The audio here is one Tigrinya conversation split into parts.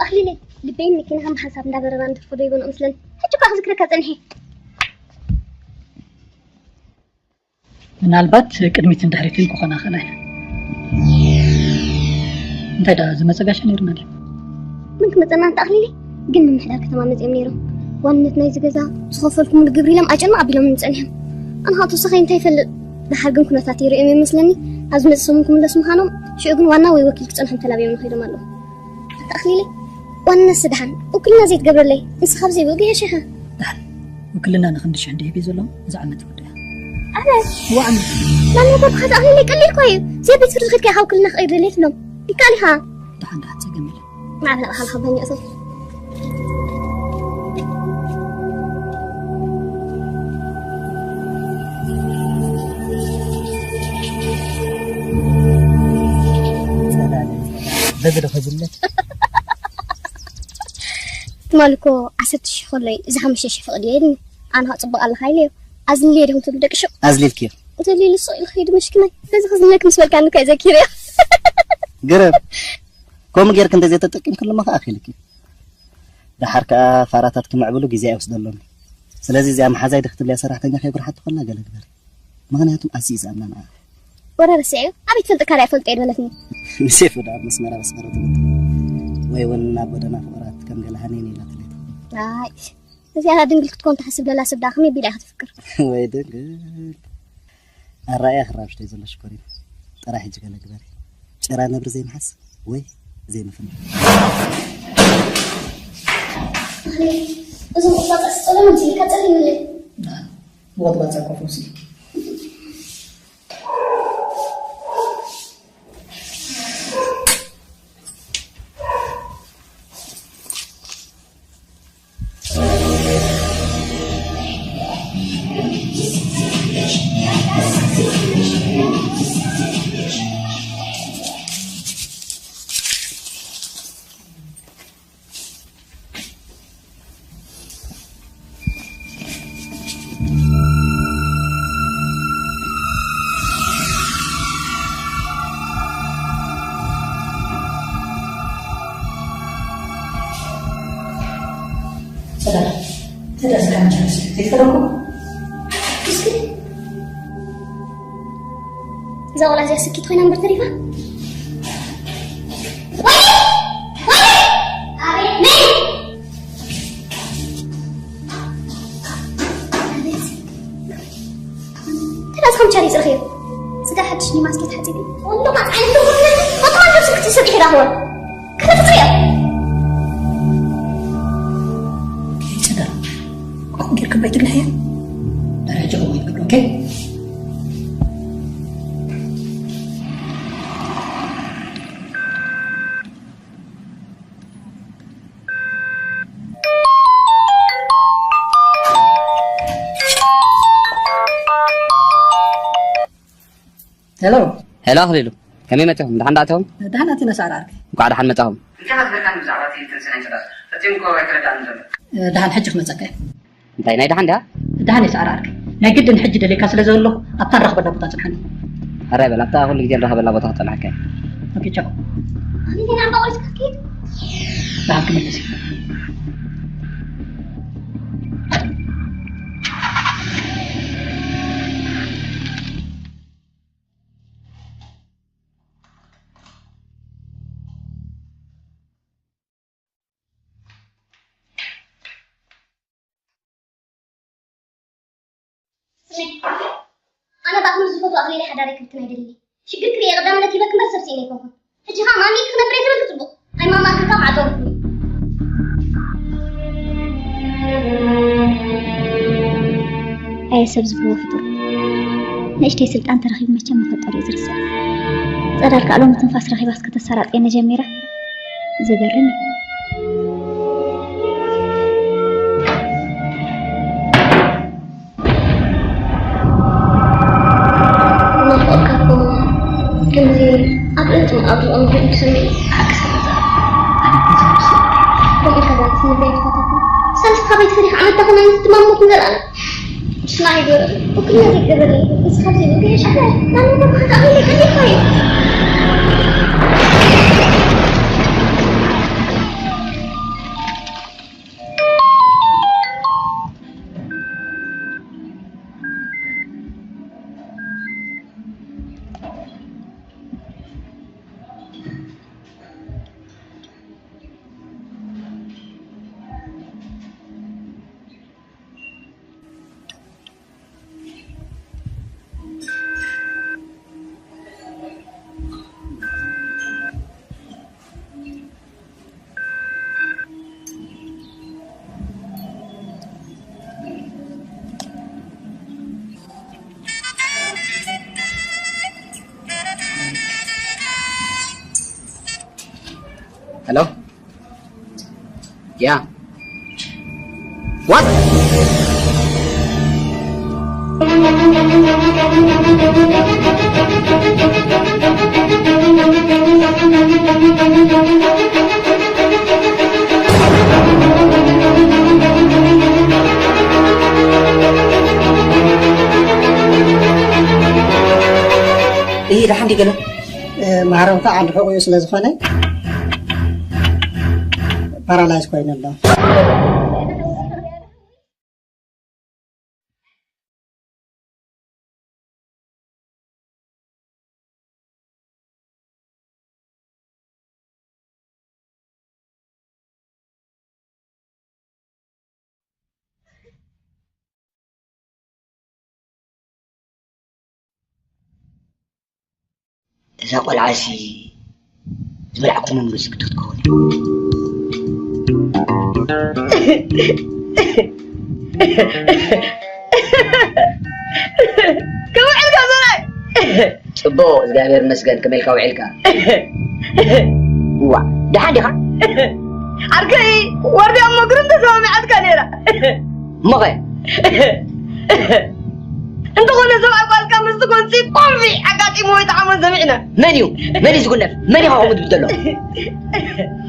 ኣኽሊለይ፣ ልበይን መኪናኻን ብሓንሳብ እንዳበረራ እንትርፎ ዶ ይበንኦ ምስለኒ። ሕጂ እኳ ክዝክረካ ጸኒሐ። ምናልባት ቅድሚትን ድሕሪትን ክኾና ይኽእላ እየን። እንታይ ደኣ ዝመጸ ጋሻ ነይሩና ድዩ? ምን ክመጸና እንተ ኣኽሊለይ? ግን ምምሕዳር ከተማ መጺኦም ነይሮም። ዋንነት ናይዚ ገዛ ዝኸፈልኩምሉ ግብሪ ኢሎም ኣጨንቕ ኣቢሎም ጸኒሖም። ኣነ ኸኣ ተወሳኺ እንታይ ይፈልጥ? ደሓር ግን ኩነታት ይርእዮም እዮም መስለኒ። ኣብዚ መጺ ሰሙን ክምለሱ ምዃኖም፣ ሽዑ ግን ዋና ወይ ወኪል ክጸንሖም ተላብዮም ከይዶም ኣለዉ። ኣታ ኣኽሊለይ፣ ዋንነትሲ ደሓን ውክልና ዘይትገብረለይ፣ ንስኻ ብዘይ ብኡ ገያሽ ኢኻ። ደሓን ውክልና ንኽንዲ ሽሕ እንዲሂበ ዘሎ፣ እዛ ዓመት ትውድእ እያ። ኣነ? እዋ ዓመት። ናብ ኔትወርክ ኸኣ ኣኽሊለ ቀሊል እኳ እዩ። ዘይ ቤት ፍርዲ ኸድካ ኢኻ ውክልና ክቕይር ደልየ ትብሎም። ይከኣል ኢኻ። ደሓን ደሓን፣ ጸገም የለን። ማዕበል ኣቕሓ ሃባኛ እሰይ። በዚ ዶ ከዝለት? ትማሊ እኮ ዓሰርተ ሽሕ ከሎ እዩ፣ እዚ ሓሙሽተ ሽሕ ፍቕድ እየ ኢልኒ። ኣነ ኸዓ ጽቡቕ ኣለኻ ኢለዮ። ኣዝልየ ዲኹም ትብሉ ደቂ ሹቕ? ኣዝሊልክዮ? ተሊሉ ስቕ ኢሉ ኸይዱ መሽኪናይ። በዚ ከዝልለኪ ምስ በልካኒ እኮ እየ ዘኪረዮ። ግርም። ከምኡ ጌርኪ እንተዘይተጠቂምክሉ እሞ ኸዓ ኣኺልኪ። ደሓር ከኣ ፋራታት ክምዕብሉ ግዜ ኣይወስደሎምን። ስለዚ እዚኣ መሓዛይ ዶ ክትብልያ ሰራሕተኛ ከይጉርሓት ትኾላ ገለ ግበሪ። ምኽንያቱ ኣዝዩ ዝኣምና ንዓኣ። ወረ ረሲዐዮ? ኣበይ ትፈልጥ ካልእ ኣይፈልጦ እየ በለትኒ። ንሴፉ ደኣ ኣብ መስመራ በስመራ ትፈልጥ። ወይ እውን ናብ ጎደና ፍቕራት ከም ገለ ሃነይኒ ኢላትለይ ትኸውን። ኣይ፣ እዚኣ ድንግል ክትኮን ትሓስብ ለላ ሰብ ደኣ ከመይ ቢላ እያ ክትፍቅር? ወይ ድንግል። ኣራእያ ክራብሽተይ ዘሎ ሽኮሪና። ጥራይ ሕጂ ገለ ግበሪ። ጭራ ነብሪ ዘይምሓዝ ወይ ዘይምፍናው። እዞም ቁጥቋጣት ጸለሎም ሲልካ ጸሊምለይ። ብቆጥቋጥ ጸቆፎ ሲ። ጸዳል፣ ተዳስካ መጨረስ ዘይፈለኩ። እስኪ እዛ ቆልዓ እዚኣ ስኪት ኮይና እምበር ተሪፋ። ወይ! ወይ! ኣቤት! ነይ! ኣቤት! ተዳስ ከም ቻሪ ጽርኽዮ። ስጋ ሓድሽ ኒማስኬት ሓጺቢ። ወሎ ማጽዓይ ትብሉ። ወጥማ ካብ ስልክቲ ሰጥ ይራኽቦ። ከመይ ትጽርዮ? ጸዳል። ከምኡ ጌርክም ኣይትግንሕያ። ደረጃ ወይ ትገብሮ፣ ኦኬ? ሄሎ። ሄሎ ኣኽሊሉ፣ ከመይ መጺኹም? ደሓን ዶ ኣቲኹም? ደሓን ኣቲና ሳዕሪ ዓርኪ። እንኳዕ ደሓን መጻኹም። እንታይ ክትብለካኒ ብዛዕባ እቲ ተንስሐን ጭራሽ? ፈጺሙ እኮ ኣይተረድኣንን ዘሎ። ደሓን ሕጂ ክመጸካ እየ። እንታይ ናይ ደሓን ድያ? ደሓን እየ ሳዕሪ ዓርኪ። ናይ ግድን ሕጂ ደልየካ ስለ ዘለኹ ኣብታ ንራኸበላ ቦታ ጽንሓኒ። ሕራይ በል፣ ኣብታ ኩሉ ግዜ ንራኸበላ ቦታ ክጸንሓካ እየ። ኦኬ፣ ቻው። ኣኽሊሉ፣ ናብኣ ቆይስካ ክትከይድ? ደሓን ክምለስ እየ። ኣነ ብኣኽሊ ዝፈትዎ ኣኽሊለይ ሓዳረይ ክብትን ኣይደሊ። ሽግር ክርኢ ቀዳምነት ሂበክ እምበር ሰብ ስኢነ ኣይኮንኩን። ሕጂ ኸኣ ማሚ ክነብር እየ ትብል ጽቡቕ። ኣይማማክካ ማዕጾ። ኣየ ሰብ ዝፈትዎ ፍጡር። ንእሽተይ ስልጣን ተረኺቡ መቸም መፈጠሪኡ ዝርስዕ። ጸዳል ከኣ ሎሚ ትንፋስ ረኺባስ ከተሰራጥየኒ ጀሚራ። ዝገርም እዩ። ናፍቆትካ እኮ ከምዚ ኣብ ርእሲ ኣብ ርእኦም ዝብል ስምዒት ሓቂ ስለ ዘርኢ። ኣነ ግን ዝመስል ከምኡ ኢልካ ዛንት ስምዒት ኣይትፈተኹ። ሳልስካ ቤት ፈሪኻ ዓመት ተኾነ ምስ ትማሞት ንዘለኣለም። ሽማይ ይገብር። ውክልና ዘይገበረለይ። ንስኻ ብዘይ ምግቢ ሻዕረ ናብ መርካቶ ኣበይ ቀሊልካ እዩ። Hello? Yeah. What? ይህ ደሓን ድዩ ገለ? ማህረምታ ዓንዲ ሕቑኡ ስለ ዝኾነ ፓራላይዝ ኮይኑ ኣሎ። እዛ ቆልዓሲ ዝበላዕኩሞ ምግቢ ክትከውን። ከመይ ውዒልካ ሰብኣይ? ጽቡቕ፣ እግዚኣብሔር ይመስገን። ከመይ ኢልካ ውዒልካ? ዋ፣ ደሓን ዲኻ? ዓርከይ፣ ወርዲ ኣብ መግርም ተሰማሚዓትካ ነይራ። እሞኸ? እንተኾነ ሰብኣይ ጓልካ ምስ ትኮንሲ ቆልፊ ኣጋጢሞ ወይ ጠዓሞን ሰሚዕና። መን እዩ? መን እዩ ዝጉነፍ? መን እዩ ከምኡ ዝብል ዘሎ?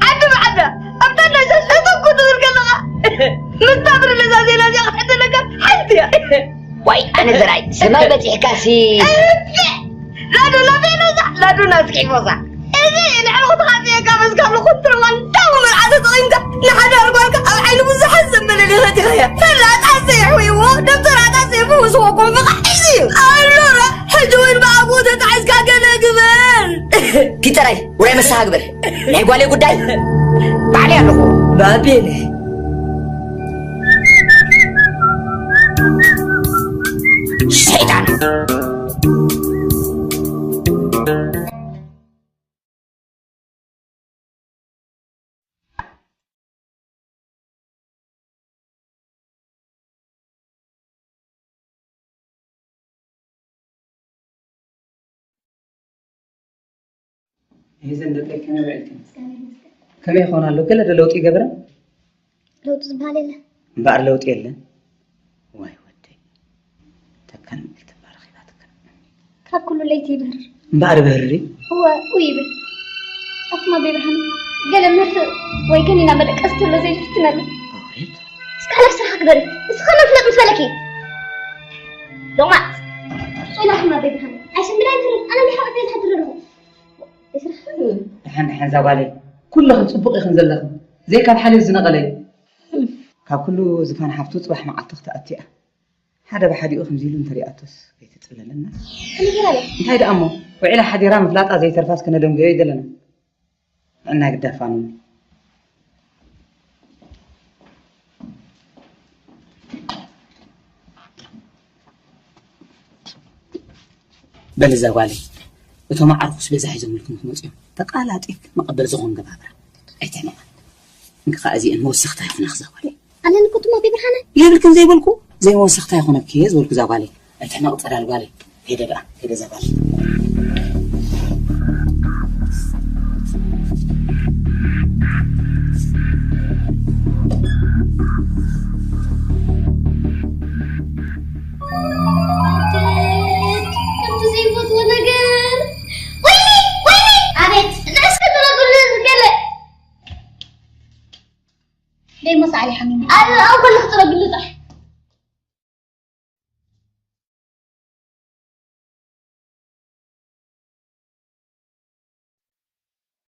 ዓዲ ብዓዳ ኣብታ ናይ ሸሸ ትኩ ትብል ከለኻ ምስታ ብርለ እዛ ዜና እዚኣ ክሕተለካ ሓንቲ እያ። ዋይ ኣነ ዘርኣይ ሰማይ በጺሕካሲ። ላዱና ቤኖዛ ላዱና እስኪ ቦዛ እዚ ንዕኡ ትኻጽየካ መስካብ ልኹትርዋ እንዳው መርዓ ተጠቒምካ ንሓዳር ጓልካ ኣብ ዓይኒ ብዙሓት ዘንበለል ይኸቲኸያ ፈላጣ ሰይሕዎ ደብተራታ ሰይፉ ምስዎ ኮንፍቓ ሒዙ እዩ ኣሎራ ሕጂ እውን ብኣብኡ ተታሒዝካ ገለ ግበር ኪተራይ ውራይ መሳሃ ግበር ናይ ጓለይ ጉዳይ ባዕለይ ኣለኹ ባቤነ ሰይጣን ሄዘን ደቀይ ከመይ ውዒልክን? ከመይ ይኾን ኣሎ? ገለ ዶ ለውጢ ይገብረ? ለውጢ ዝበሃል የለን። እምበኣር ለውጢ የለን? ዋይ ወደይ፣ ተካን ምእንቲ ባረኺባትካ። ካብ ኩሉ ለይቲ ይብህር። እምበኣር ይብህር ድዩ? እወ፣ እው ይብል። ኣቱም ኣቦይ ብርሃነ፣ ገለ መፍእ ወይ ከኒና መደቀሲ ተሎ ዘይትፍትነሉ? ኣውሬት። እስካ ናብ ስራሕካ ግበሪ። እስኻ መፍለጥ ምስ በለኪ። ሎቕማጽ። ጾላኹም ኣቦይ ብርሃነ። ኣይሰምዕን ኣይምህርን። ኣነ እንዲሕ ሓጢኣት እየ ዝሓድር ዘለኹ። ደሓን ደሓን እዛ ጓለይ ኩልኽን ጽቡቕ ኢኽን ዘለኽን ዘይካብ ሓልዮት ዝነቐለ እዩ ካብ ኩሉ ዝፋን ሓፍቱ ጽባሕ መዓልቲ ክትኣቱ እያ ሓደ ብሓዲኡ ከምዚ ኢሉ እንተሪኣቶስ ከይተጽለለና እንታይ ደኣ እሞ ውዒላ ሓዲራ ምፍላጣ ዘይተርፋስ ክነደንጉዮ ኣይደለና ጥዕና ግዳፋኑ በል እዛ ጓለይ እቶም ኣዕሩኽስ በዛ ሒዞምልኩም ክመፁ እዮም ተቃላጢፍ መቐበል ዝኾን ገባብራ ኣይተነዋ እንክኻ እዚአን መወሰኽታ ይኹና ክዛ ጓለይ ኣለኒ እኮ ትማ ብብርሃነ የብልክን ዘይበልኩ ዘይመወሰኽታ ይኹነኪ ዝበልኩ እዛ ጓለይ ኣይተነቕ ፀዳል ጓለይ ከይደ ደኣ ከይደ እዛ ጓለይ ከምቲ ዘይፈትዎ ነገር ወይኒ ወይኒ ኣቤት ንዕስከ ተረጉሉ ዝገለ ደይ መሳዕሊ ሓሚኒ ኣነ ኣብ ከለክ ትረጉሉ ጥራሕ